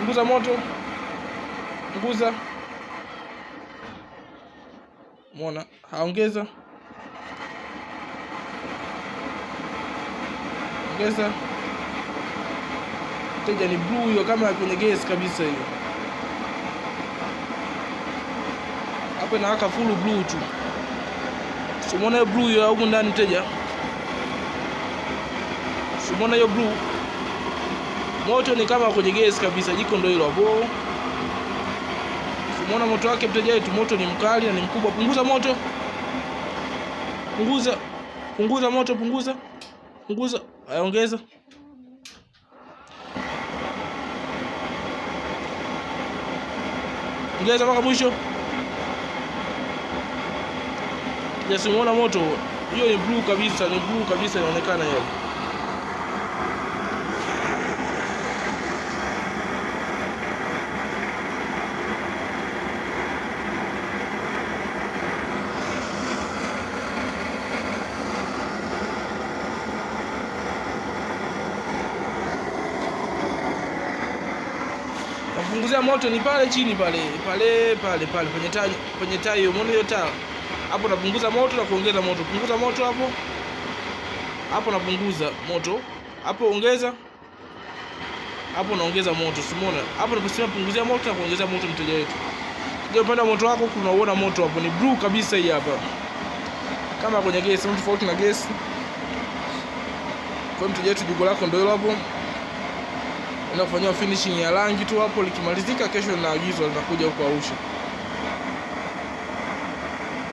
Punguza moto, punguza. Umeona? Haongeza, ongeza. Mteja, ni blue hiyo, kama kwenye gesi kabisa hiyo. Hapo inawaka full blue tu. Si umeona hiyo blue hiyo huko ndani mteja? Si umeona hiyo blue? Moto ni kama kwenye gesi kabisa, jiko ndio hilo hapo. Si umeona moto wake mteja wetu, moto ni mkali na ni mkubwa. Punguza moto. Punguza. Punguza moto, punguza. Punguza. Ongeza. Ongeza mpaka mwisho. Si umeona moto? Hiyo ni blue kabisa, ni blue kabisa inaonekana hiyo. Napunguzia moto ni pale chini pale, pale pale pale kwenye taa, kwenye taa hiyo, umeona hiyo taa? Hapo napunguza moto na kuongeza moto. Punguza moto hapo. Hapo napunguza moto. Hapo ongeza. Hapo naongeza moto, si umeona? Hapo naposema punguzia moto na kuongeza moto mteja wetu. Ndio upande wa moto wako tunauona moto hapo ni blue kabisa hii hapa. Kama kwenye gesi, tofauti na gesi. Kwa mteja wetu jiko lako ndio hilo hapo. Naenda kufanyiwa finishing ya rangi tu hapo, likimalizika kesho linaagizwa linakuja huko Arusha.